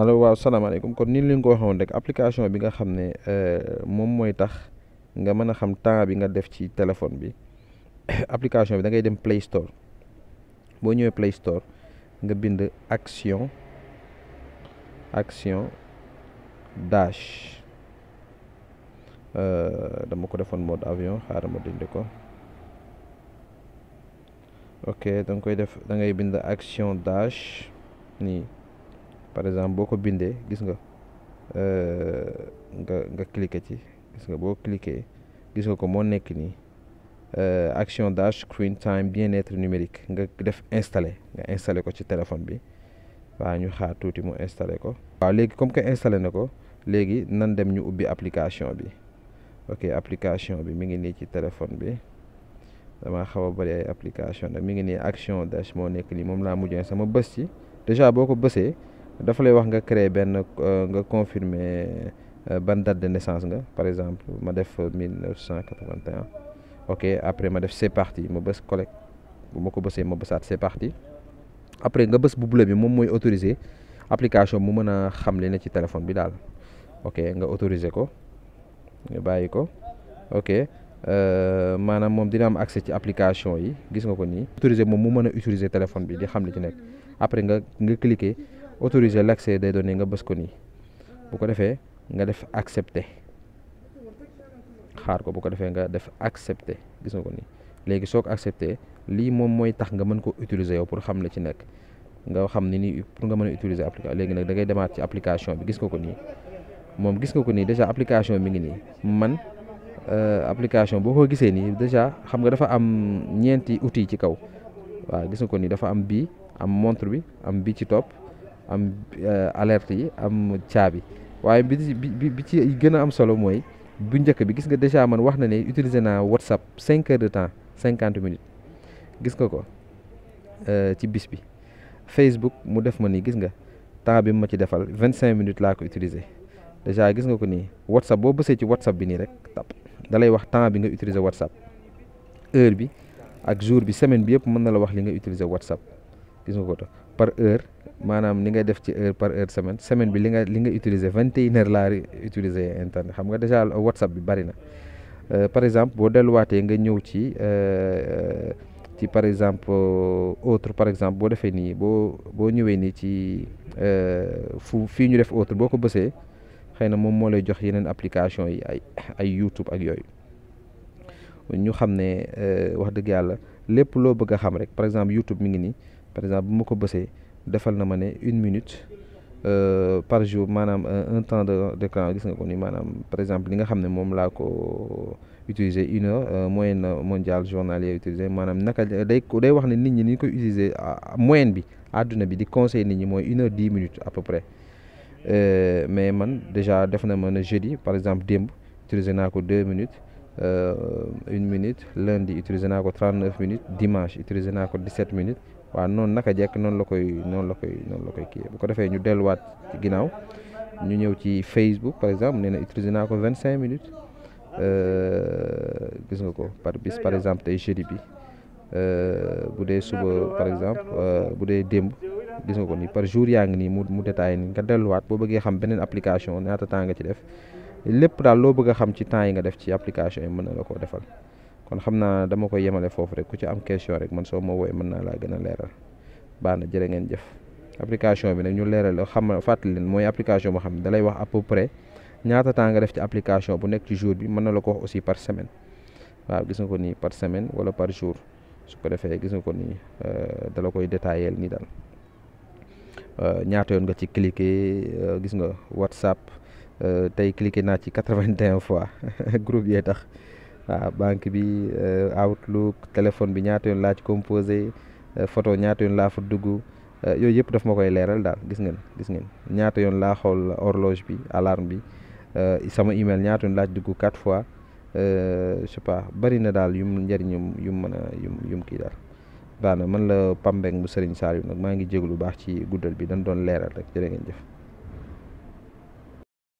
allo waaw salaamaaleykum kon ni leen ko waxoon rek application bi nga xam ne moom mooy tax nga mën a xam temps bi nga def ci téléphone bi application bi da ngay dem Play Store boo ñëwee Play Store nga bind action dash dama ko defoon mode avion xaaral ma dindi ko ok da nga koy def da ngay bind action dash nii par exemple boo ko bindee gis nga nga cliquer ci gis nga boo cliquer gis nga ko moo nekk nii action dash screen time bien-être numérique nga def installé ko ci téléphone bi waaw ñu xaar tuuti mu installé ko. waaw léegi comme que installé na ko léegi nan dem ñu ubbi application bi ok application bi mi ngi nii ci téléphone bi dama xaw a bëri ay application nag mi ngi nii action dash moo nekk nii moom laa mujjee sama bës ci déjà boo ko bësee. dafa lay wax nga créer benn nga confirmer ban date de naissance nga par exemple ma def 1981 ok après ma def c'est parti ma bës collect bu ma ko bësee ma bësaat c'est parti après nga bës bu bleu bi moom mooy autoriser application mu mën a xam li ne ci téléphone bi daal ok nga autoriser ko nga bàyyi ko ok maanaam moom dina am accès ci application yi gis nga ko nii autoriser moom mu mën a utiliser téléphone bi di xam li ci nekk après nga cliquer autoriser l'accès des données nga bës ko nii bu ko defee nga def accepter xaar ko bu ko defee nga def accepter gis nga ko nii léegi soo ko accepter lii moom mooy tax nga mën ko utiliser yow pour xam la ci nekk nga xam ni nii pour nga mën a utiliser application léegi nag da ngay demaat ci application bi gis nga ko nii moom gis nga ko nii déjà application mi ngi nii man application boo ko gisee nii déjà xam nga dafa am ñeenti outils ci kaw waaw gis nga ko nii dafa am bii am montre bi am bii ci topp am alerte yi am caabi waaye bi ci gën a am solo mooy bu njëkk bi gis nga déjà man wax na ne utiliser naa WhatsApp 5 heures de temps 50 minutes gis nga ko ci bis bi Facebook mu def ma nii gis nga temps bi mu ma ci defal 25 minutes laa ko utiliser déjà gis nga ko nii WhatsApp boo bësee ci WhatsApp bi nii rek tap da lay wax temps bi nga utiliser WhatsApp heure bi ak jour bi semaine bi yëpp mën na la wax li nga utiliser WhatsApp gis nga ko to par heure maanaam li ngay def ci heure par heure semaine bi li nga utiliser 21 heures laa utiliser internet xam nga déjà WhatsApp bi bari na par exemple boo delluwaatee nga ñëw ci par exemple autre par exemple boo defee nii boo ñëwee nii ci fii ñu def autre boo ko bësee xëy na moom moo lay jox yeneen application yi ay YouTube ak yooyu ñu xam ne wax dëgg yàlla lépp loo bëgg a xam rek par exemple YouTube mi ngi nii par exemple bu ma ko bësee defal na ma ne 1 minute par jour maanaam un temps d'écran gis nga ko ni maanaam par exemple li nga xam ne moom laa ko utiliser 1 heure moyenne mondiale journalière utiliser maanaam naka day wax ne nit ñi ni ñu koy utiliser moyenne bi àdduna bi di conseil nit ñi mooy 1 heure 10 minutes à peu près mais man déjà def na ma ne jeudi par exemple démb utiliser naa ko 2 minutes 1 minute lundi utiliser naa ko 39 minutes dimanche utiliser naa ko 17 minutes waaw noonu naka jekk noonu la koy kii bu ko defee ñu delluwaat ci ginnaaw ñu ñëw ci Facebook par exemple nee na utiliser naa ko 25 minutes gis nga ko par bis par exemple tey jeudi bi bu dee suba par exemple bu dee démb gis nga ko ni par jour yaa ngi nii mu détaillé ni nga delluwaat boo bëggee xam beneen application ñaata temps nga ci def lépp daal loo bëgg a xam ci temps yi nga def ci application yi mën na la koo defal kon xam naa dama koy yemale foofu rek ku ci am question rek man soo ma woowee mën naa laa gën a leeral baax na jërë ngeen jëf application bi nag ñu leeral xam fàttali leen mooy application boo xam ne da lay wax à peu près ñaata temps nga def ci application bu nekk ci jour bi mën na la ko wax aussi par semaine waaw gis nga ko nii par semaine wala par jour su ko defee gis nga ko nii da la koy détaillé nii daal ñaata yoon nga ci cliquer gis nga WhatsApp tey cliquer naa ci 81 fois groupe yee tax waaw banque bi Outlook téléphone bi ñaata yoon laa ci composé photo ñaata yoon laa fa dugg yooyu yëpp daf ma koy leeral daal gis ngeen ñaata yoon laa xool horloge bi alarme bi sama email ñaata yoon laa ci dugg 4 fois je sais pas bari na daal yum njëriñum yum kii daal baax na man la Pambeng bu Serigne Saliou nag maa ngi jéglu baax ci guddal bi dañ doon leeral rek jërë ngeen jëf